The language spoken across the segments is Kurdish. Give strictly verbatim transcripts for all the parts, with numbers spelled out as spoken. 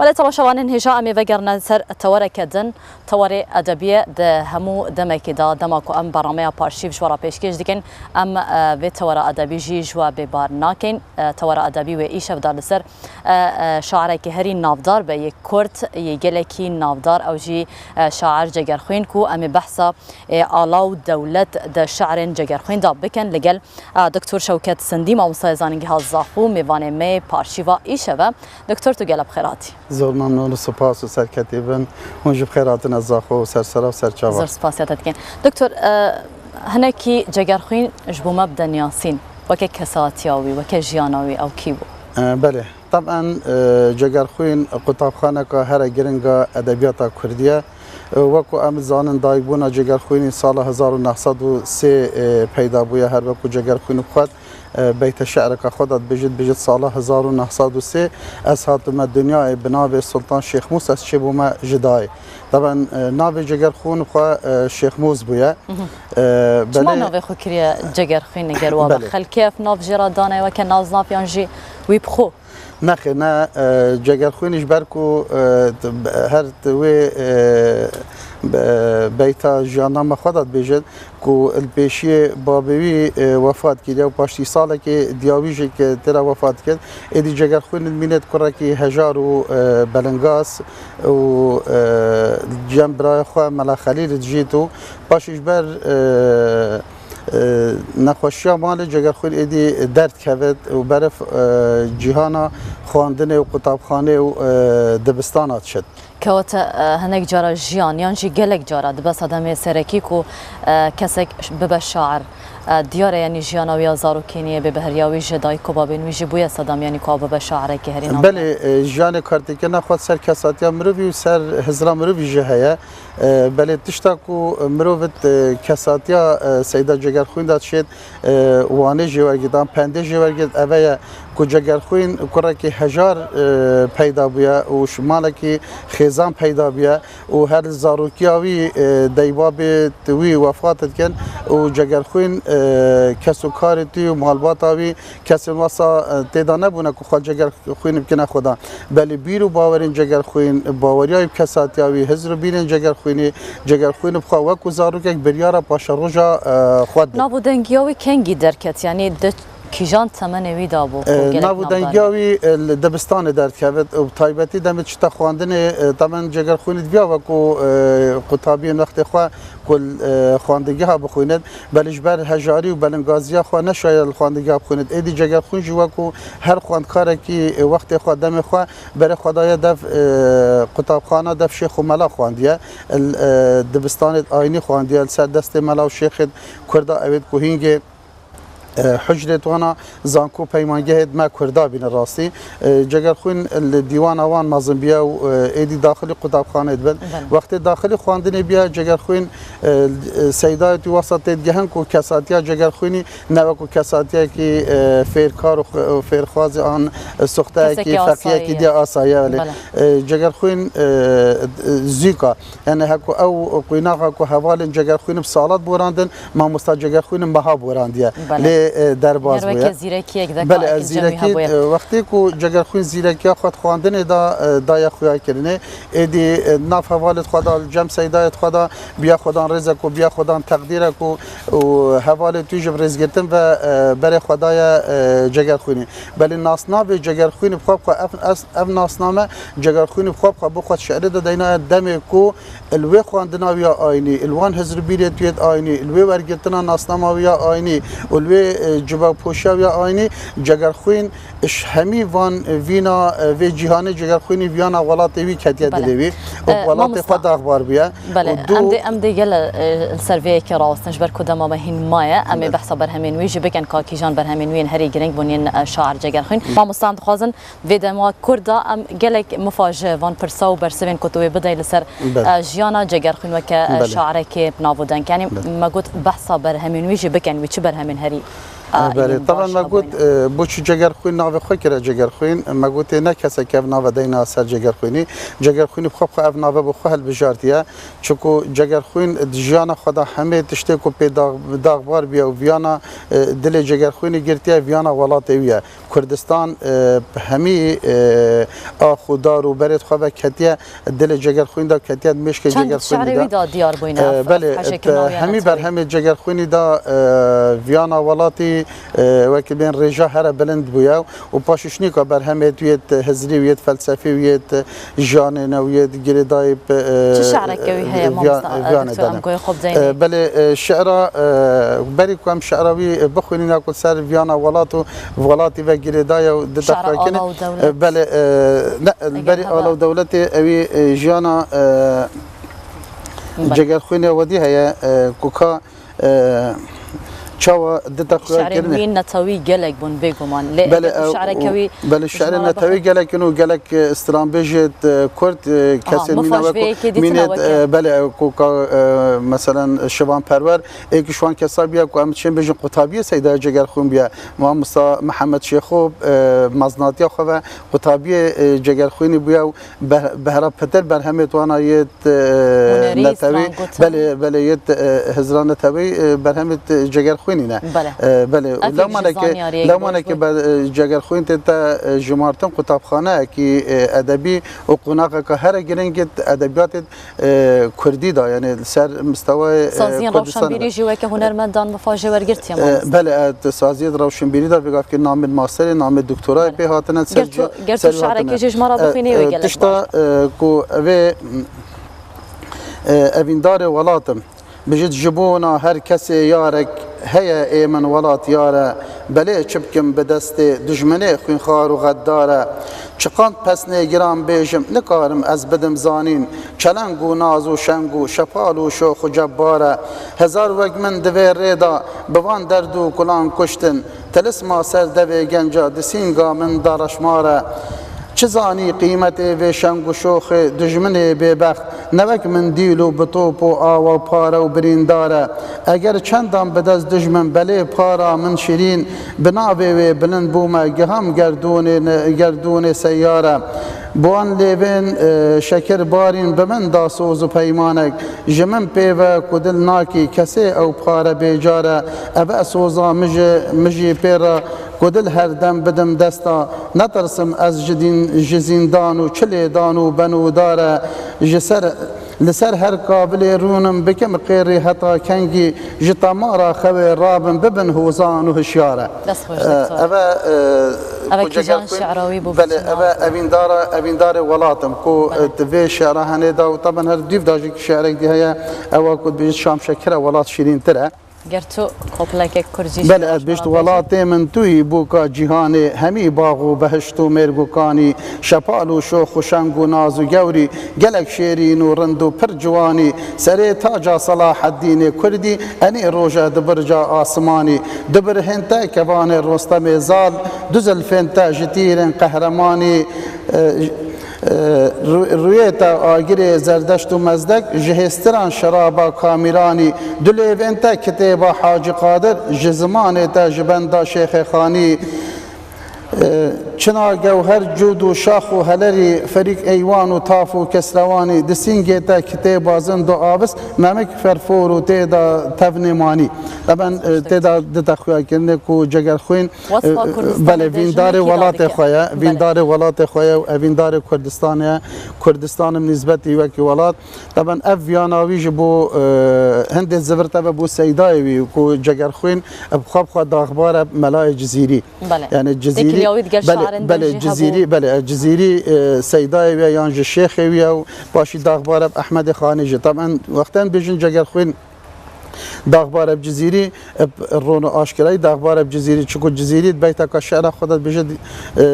Belê, temaşevanên hêja, em ê vegerine ser tewereke din, tewerê edebî ye. Di hemû demekê de, dema ku em bernameya Parşîv ji we re pêşkêş dikin, em, e, vê tewera edebî jî ji we bêbar nakin. E, tewera edebî wê îşev de li ser, e, e, şairekî herî navdar be, yê Kurd, yê gelekî navdar, ew jî, e, şair Cegerxwîn, ku em ê behsa, e, ala û dewlet de şi'rên Cegerxwîn de bikin. Li gel, e, Doktor Şewket Sindî, mamostayê zanîngeha Zaxo, mêvanê me yê Parşîva îşev e. Doktor, tu gelek bi xêr hatî. Zor memnûn û spas û serketî bin. Hûn jî bi xêr hatine Zaxo û sersera û serçava. Zor spasiya te dikin. Doktor, e, hinekî Cegerxwîn ji bo me bide niyasîn. Weke kesatiya wî, weke jiyana wî, ew kî bû? E, belê. Teben, e, Cegerxwîn qutabxaneka here giring a edebiyata Kurdî ye. E, wekû em zanin, dayikbûna Cegerxwînî sala hezar û neh sed û sê, e, peyda bûye. Her wekû Cegerxwîn bi xwe, e, beyte şi'reka xwe de dibêjit, dibêjit, sala hezar û neh sed û sê ez hatime dinyayê, bi navê Sultan Şêxmûs ez çêbûme ji dayê. Teben, e, navê Cegerxwîn xwe, e, Şêxmûs bûye. Mhm. E, Çima belê navê xwe kiriye Cegerxwîn, ger wa be? Belê. Xelkê ev nav jê re dane weke naznav yan jî wî bi xwe? Nexê, ne, e, Cegerxwînî ji ber ku, e, t-, her t-, wê, e, be-, beyta jiyanname xwe de dibêjin ku li pêşiyê babê wî, e, wefat kiriye û paştî salekê diya wî jî ke tê re wefat kir. Êdî Cegerxwîn dimîne kurekî hejar û, e, belingaz û, e, cem birayê xwe Mela Xelîl dijît û paşê ji ber, e, e, nexweşiya malê Cegerxwîn êdî derdikevit û berif, e, cîhana xwendinê û qutabxanê û, e, dibistana diçit. Kewete, e, hinek cara jiyan yan jî gelek cara dibe sedemê serekî ku, e, kesek bibe şair. E, diyar e, yanî jiyana wî ya zarokîniyê bê biheriya wî ji dayik û babên wî jî bûye sedem, yanî ku ew bibe şairekî herî navdar. Belê, e, jiyanê kartêkirina xwe ser kesatiya mirovî û ser hizra mirovî jî heye. E, belê tişta ku mirov di, e, kesatiya, e, Seyda Cegerxwîn de dişêt, e, wanê jê wergirt, an pendê jê wergirt, eve ye ku Cegerxwîn kurekî hejar, e, peyda bûye û ji malekî xêzan peyda bûye û her li zarokiya wî, e, deybabê wî wefat dikin û Cegerxwîn, e, kes û karê wî û malbata wî kesên wesa, e, tê de nebûne ku xwe Cegerxwîn bikine xwedan. Belê bîr û bawerên Cegerxwîn, baweriya wî bi kesatiya wî, hizr û bîrên Cegerxwînî, Cegerxwîn bi xwe wekû zarokek biryara paşeroja, e, xwe dide. Nav û dengiya wî kengî derket, yanî di kîjan temenê wî de bû ku, e, gelek nav û navdar dengiya wî, e, li dibistanê derdikevit û bi taybetî demê çita xwendinê, e, temen Cegerxwînî diviya wekû, e, qutabiyên wextê xwe ku, e, xwendegeha bixwînit. Belê ji ber hejarî û belingaziya xwe neşaye li xwendegeha bixwînit. Êdî Cegerxwîn jî wekû her xwendkarekî, e, wextê xwe, demê xwe berê xwe daye dev, e, qutabxana, dev şêx û mela xwendiye. Li, e, dibistanê ayînî xwendiye, li ser destê mela û şêxê Kurda ewêt ku hîngê, e, hucrê wana zanko peymangehê me Kurda bîne rastî. E, Cegerxwîn li dîwana wan mezin bûye û, e, êdî daxilî qutabxanê dibin. Belê. Wextê daxilî xwendinê bûye, Cegerxwîn, e, e, Seydayê wî wesa tê digehin ku kesatiya Cegerxwînî ne wekû kesatiyekî, e, fêrkar û xwe-, û fêrxwazê an suxteyekî, kesekî feqiyekî asayî ye. Diye asayî ye, belê. Belê. E, Cegerxwîn, e, e, zûka. Yani heko ew quînaxa ku hevalên Cegerxwîn bi salat borandin, mamosta Cegerxwîn meha borandiye. Belê. Lê, e, derbaz bûye. Her weke zîrekiyek de. Belê, ka ez zîrekî, e, wextê ku Cegerxwîn zîrekiya xwe di xwendinê de, e, daye xuyakirinê, êdî, e, nav hevalê xwe de, li cem seydayê xwe de, biya xwedan rêzek û biya xwedan teqdîrek û, û hevalê wî jî bi rêzgirtin ve, e, berê xwe daye, e, Cegerxwînî. Belê nasnavê Cegerxwînî bi xwe, bi xwe ev, ev, ev nasname Cegerxwînî bi xwe, bi xwe bo xwe şi'rê de deynaye demê ku li wê xwendina wî ya ayînî, li wan hizr û bîrê wî yêt ayînî, li wê wergirtina nasnama wî ya ayînî û li wê, e, cibepoşiya wî ya ayînî, Cegerxwîn ji hemî van vîna, e, vê cîhanê Cegerxwînî viyana welatê wî ketiye dilê wî û welatê xwe daxbar bûye. Belê. Û du- Em dê, em dê gele, e, li ser vê yekê rawestin, ji ber ku dema me hîn maye, em ê behsa berhemên wî jî bikin, ka kîjan berhemên wî yên herî girîng bûn yên, e, şair Cegerxwîn. Mamosta, em dixwazin vê dema Kurda em gelek mifa ji van pirsa û bersivên ku tu wê bidey li ser, e, jiyana Cegerxwîn weke, e, şairekê bi nav û deng. Yanî me got behsa berhemên wî jî bikin, wî çi berhemên herî Belê, taban me got, e, bo çi Cegerxwîn navê xwe kire Cegerxwîn? Me gotê ne kesek ev nave deyna ser Cegerxwînî. Cegerxwînî bi xwe bi xwe ev nave bo xwe hilbijartiye. Çiku Cegerxwîn di jiyana xwe de hemê tiştê ku pê dax-, daxbar bûye û viyana, e, dilê Cegerxwînî girtiye, viyana welatê wî ye. Kurdistan, e, bi hemî, e, ax û dar û berê xwe ve ketiye, dilê Cegerxwîn de ketiye, di mêşkê Cegerxwînî de. Çend şerê wî de diyar bûyne, e, ev, belê, hejekirina wî hemî berhemê Cegerxwînî de, e, viyana welatî, e, wekî bên rêja here bilind bûye û paşîşnîka berhemê wî yê hizrî, wî yê felsefî, wî yê jiyanê ne, wî yê girêdayî bi, e, Çi şereke wî heye, e, mamosta, e, Diktor, em guhê xwe bideyne. E, belê, e, şi'ra, e, berî ku em şi'ra wî, e, bixwînin ya ku ser viyana welat û welatî ve girêdaye û dide xwekine. Ala û dewlet. E, belê, e, ne, berî Ala û Dewletê ewî, e, jiyana, e, Cegerxwînê wedî heye, e, ku ka, e, çawa dide xwekine. Şerên wî netewî gelek bûn bêguman. Lê belê, şereke wî belê, şerên netewî gelek in û gelek, e, stranbêjê, e, kurd, e, kesên mîna wek mînê, e, belê, e, ku ka, e, meselen Şivan Perwer, ê ki şwan kesa bûye ku em çên bêjin qutabiyê Seyda Cegerxwîn bûye. Mamosta Mihemed Şêxo, e, meznatiya xwe ve qutabiyê, e, Cegerxwînî bûye û be-, behra pitir berhemê wana yê, e, netewî, belê, belê, yê, e, hizra netewî, e, berhemê, e, Cegerxwînî ne. Belê. E, belê. Lewmaneke, lewmaneke be, e, Cegerxwîn tê te, e, jimartin qutabxaneyekî, e, edebî û qonaxeke here giring yê edebiyatê e, kurdî de, yanî li ser mistewayê, e, Saziyên Kurdistan rewşenbîrî jî weke hunermendan bi fa jê wergirtiye, e, mamosta. Belê, e, saziyê rewşenbîrî de vêgavkî namên masterê, namê doktorayê pê hatine ser. Ger tu, ger tu şe'rekê jê ji me re bixwînî wê gelek baş. Tişta, e, ku evê, e, evîndarê welat im. Bijît ji bona her kesê yarek heye ê min welat yar e. Belê çi bikim bi destê dijminê xwînxwar û xeddar e. Çiqand pesnê giran bêjim, nikarim ez bidim zanîn. Çeleng û naz û şeng û şepal û şox û cebbar e. Hezar wek min di vê rê de bi van derd û kulan kuştin. Tilisma ser devê genca di sînga min de reşmar e. Çi zanî qîmetê vê şeng û şoxê dijminê bêbext, ne wek min dîl û bi top û awa pare û birîndar e. Eger çendan bi dest dijmin belê para min şirîn, bi navê wê bilind bûme, giham gerdûnê ne-, gerdûnê seyar e. Bi wan lêvên, e, şekir barîn bi min da soz û peymanek, ji min pê ve ku dil nakî kesê ew pare bêcar e. Eve soza min ji, min jî pê re ku dil her dem bidim desta, netirsim ez ji dîn, ji zîndan û çi lêdan û ben û dar e, ji ser, li ser her kavilê rûnim bikim qêrî heta kengî, ji temara xewê rabim bibin hozan û hişyar e. Dest xweş, e, doktor. Eve, e, eve kîjan şi'ra wî bû? Belê, eve evîndara, evîndarê welatim ku, belê, e, di vê şi'ra henê da û taben her dîv da jî şi'rek dî heye, ewa ku dibêjit şam şekir e, welat şîrîntir e. Ger tu koplekek kurd jî. Belê, ez bêjt, welatê min tu yî, bûka cîhanê, hemî bax û behişt û mêrg û kanî, şepal û şox û şeng û naz û gewrî, gelek şêrîn û rind û pir ciwanî, serê taca Selaheddînê Kurdî, enê roje di birca asimanî, di birhên te kevanê Rostemê Zal, du zilfên te ji tîrên qehremanî, e, Rû-, rûyê te agirê Zerdeşt û Mezdek, ji hêstiran şeraba Kamîranî, du lêvên te kitêba Hacî Qadir, ji zimanê te ji benda Şêxê Xanî, e, çina gewher cûd û şax û helerî, ferîk eywan û taf û kesrewanî, di sîngê te kitêba zind û avis, memik ferfor û tê de tevnê manî. Taben, e, tê de dite xuyakirinê ku Cegerxwîn Wesfa Kurdistanê belê, de ji vîndarê min kî welatê dike? Xwe ye, belê, vîndarê welatê xwe ye û evîndarê Kurdistanê ye. Kurdistanim nîsbetî wekî welat. Taben ev viyana wî ji bo, e, hindê zivirte ve bo seydayê wî ku Cegerxwîn, e, bi xwe bi xwe daxbar e melayê Cizîrî. Belê. Yani Cizîrî, têkiliya wî digel şairên din jî hebû. Belê, Cizîrî, belê, e, Cizîrî, e, seydayê wî ye yan ji şêxê wî ye û paşî daxbar e bi Ehmedê Xanî jî. Taben wexten bêjin Cegerxwîn Daxbar ev Cizîrî, e, ron û aşkerayî daxbar ev Cizîrî, çiku Cizîrî di beyteka şi'ra xwe de dibêje, e, e, e,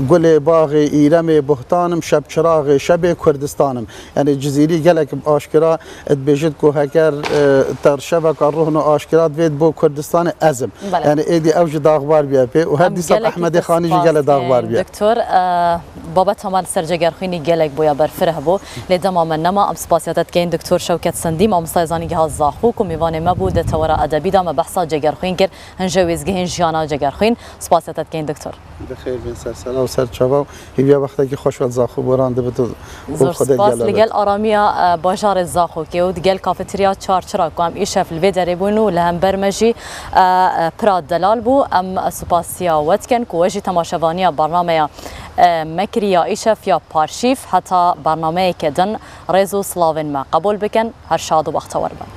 gulê baxê îremê buhtanim, şeb çiraxê şebê Kurdistanim. Yani Cizîrî gelek bi aşkera dibêjit ku heger, e, te şeveka ron û aşkera divêt bo Kurdistanê ez im. Belê. Yani êdî ew ji daxbar biye pê û her dîsa Ehmedê Xanî jî gele daxbar biye. Doktor, e, babeta me li ser Cegerxwînî gelek bûye berfireh bû. Lê dema me nema, em spasiya te dikeyin Doktor Şewket Sendî, mamosta Êzanî Gihal Zaxo ku mêvanê me bû di tewera edebî de me behsa Cegerxwîn kir, hin ji wêzgehên jiyana Cegerxwîn. Spasiya te dikeyin doktor. Bi xêr bin, ser sera û ser çava û hêviya wextekî xweş we Zaxo Boran dibit û Zor spas li gel aramiya e, bajarê Zaxokê û di gel kafeterya Çarçira ku em îşev li vê derê bûn û li hember me jî e, e, pira delal bû. Em spasiya we dikin ku we jî temaşevaniya bernameya e, me kiriya îşev ya Parşîv. Heta bernameyeke din rêz û silavên me qebûl bikin. Her şad û bextewar bin.